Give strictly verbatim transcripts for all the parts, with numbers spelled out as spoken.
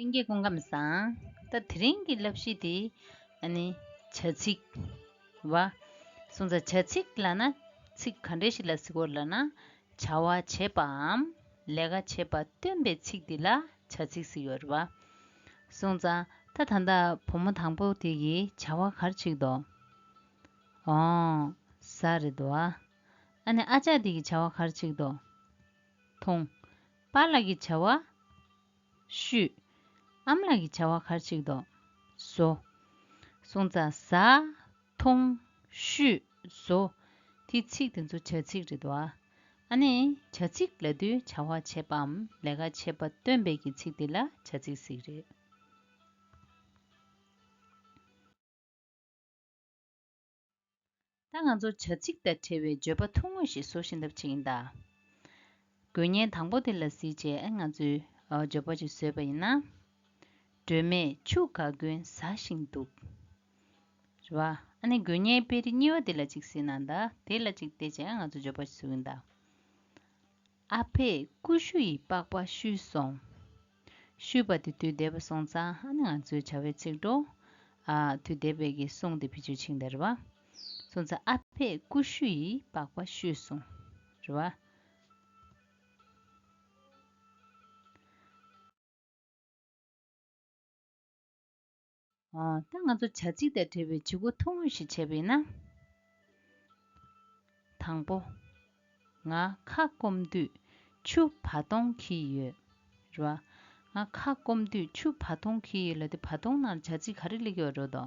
ལྷན་རྒྱས་སྐུ་ཁམས་བཟང་། ད་དེ་རིང་གི་བསླབ་གཞི་དེ་ཨ་ནི་བྱ་ཚིག་བ། སོང་ཙང་བྱ་ཚིག་ལབ་ན་ཚིག་ག་འདྲ་ཞིག་ལ་ཟེར་གོ་ལབ་ན། བྱ་བ་བྱེད་པའམ་ལས་ཀ་བྱེད་པ་སྟོན་པའི་ཚིག་འདི་ལ་བྱ་ཚིག་ཟེར་གྱི་ཡོད་རེད་བ། སོང་ཙང་ད་ད་ལྟ་བུ་མོ་དང་པོ་དེ་གིས་བྱ་བ་ག་རེ་བྱེད་ཀྱི་འདུག་ཨོ། ཟ་རེད་འདུག་ཨ། ཨ་ནི་ཨ་ཅག་དེ་གིས་བྱ་བ་ག་རེ་བྱེད་ཀྱི་འདུག་འཐུང་། པཱ་ལགས་ཀྱིས་བྱ་བ། བཤུས། ཨ་མ་ལགས་ཀྱིས་བྱ་བ་ག་རེ་བྱེད་ཀྱི་འདུག་བཟོ། སོང་ཙང་ཟ། འཐུང་། བཤུས། བཟོ། དེ་ཚིག་དེ་ཚོ་བྱ་ཚིག་རེད་འདུག་ཨ། ཨ་ནི་བྱ་ཚིག་ལབ་དུས་བྱ་བ་བྱེད་པའམ་ལས་ཀ་བྱེད་པ་སྟོན་པའི་གི་ཚིག་དེ་ལ་བྱ་ཚིག་ཟེར་གྱི་རེད། ད་ང་ཚོ་བྱ་ཚིག་དང་འབྲེལ་བའི་བརྗོད་པ་ཐུང་ངུ་ཞིག་བཟོ་བཞིན་ཐབས་ཅིག་ཡིན་ད། དགོས་ངེས་དང་པོ་དེ་ལ་གཟིགས་བྱས་ཨ་ང་ཚོས་ཨ་བརྗོད་པ་ཅིག་བཟོས་པ་ཡིན་ན། སྒྲོལ་མས་ཆུ་ག་གོན་ཟ་བཞིན་འདུག་རེད་བ། ཨ་ནི་དགོས་ངེས་དཔེ་རིས་གཉིས་པ་དེ་ལ་ཅིག་གཟིགས་ན་ད་དེ་ལ་ཅིག་བལྟས་བྱས་ཨ་ང་ཚོས་བརྗོད་པ་ཅིག་བཟོ་གི་ཡིན་ད། ཨ་ཕས་ཀུ་ཤུ་ཡི་པགས་པ་བཤུས་སོང་། བཤུས་པ་དེ་དུས་འདས་པ་སོང་ཙང་ཨ་ནི་ང་ཚོའི་བྱ་བའི་ཚིག་འགྲོ། ཨ་དུས་འདས་པའི་གི་སོང་དེ་བེད་སྤྱོད་ཕྱིན་དེ་རེད་བ། སོང་ཙང་ཨ་ཕས་ཀུ་ཤུ་ཡི་པགས་པ་བཤུས་སོང་། རེད་བ། ཨ། ད་ང་ཚོ་བྱ་ཚིག་དང་འབྲེལ་བའི་བྱེད་སྒོ་ཐུང་ངུ་ཞིག་བྱས་པ་ཡིན་ན། དང་པོ། ང་ཁ་སྐོམ་དུས་ཆུ་བ་ཏོང་འཁྱེར་ཡོད། རེད་བ། ང་ཁ་སྐོམ་དུས་ཆུ་བ་ཏོང་འཁྱེར་ཡོད་ལབ་དུས་བ་ཏོང་ནང་བྱ་ཚིག་ག་རེ་སླེབས་ཀྱི་ཡོད་རེད་དོ།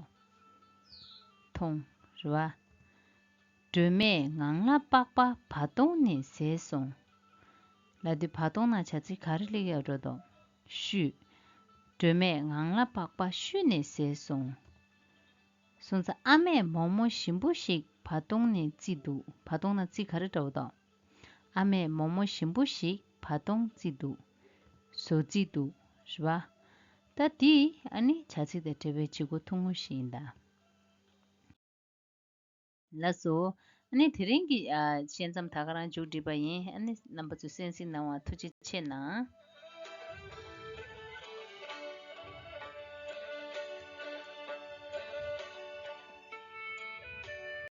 འཐུང་། རེད་བ། སྒྲོལ་མས་ངང་ལ་པགས་པ་བ་ཏོང་ནས་བཟས་སོང་། ལབ་དུས་བ་ཏོང་ནང་བྱ་ཚིག་ག་རེ་སླེབས་ཡོད་རེད་དོ། བཤུས། སྒྲོལ་མས་ངང་ལ་པགས་པ་བཤུས་ནས་བཟས་སོང་། སོང་ཙང་ཨ་མས་མོག་མོག་ཞིམ་པོ་ཞིག་བ་ཏོང་ནས་བརྩིས་འདུག་བ་ཏོང་ནང་རྩིས་ག་རེ་འདྲ་བོ་དང་། ཨ་མས་མོག་མོག་ཞིམ་པོ་ཞིག་བ་ཏོང་བརྩིས་འདུག་བཟོ་རྩིས་འདུག་རེད་བ། ད་འདི་ཨ་ནི་བྱ་ཚིག་དང་འབྲེལ་བའི་བྱེད་སྒོ་ཐུང་ངུ་ཞིག་ཡིན་ད། ལགས་སོ། ཨ་ནི་དེ་རིང་གི་ཨ་བཤད་མཚམས་ད་ག་རང་མཇུག་སྒྲིལ་པ་ཡིན། ཨ་ནི་རྣམ་པ་ཚོས་གསན་གཟིགས་གནང་བར་ཐུགས་རྗེ་ཆེ་གནང་།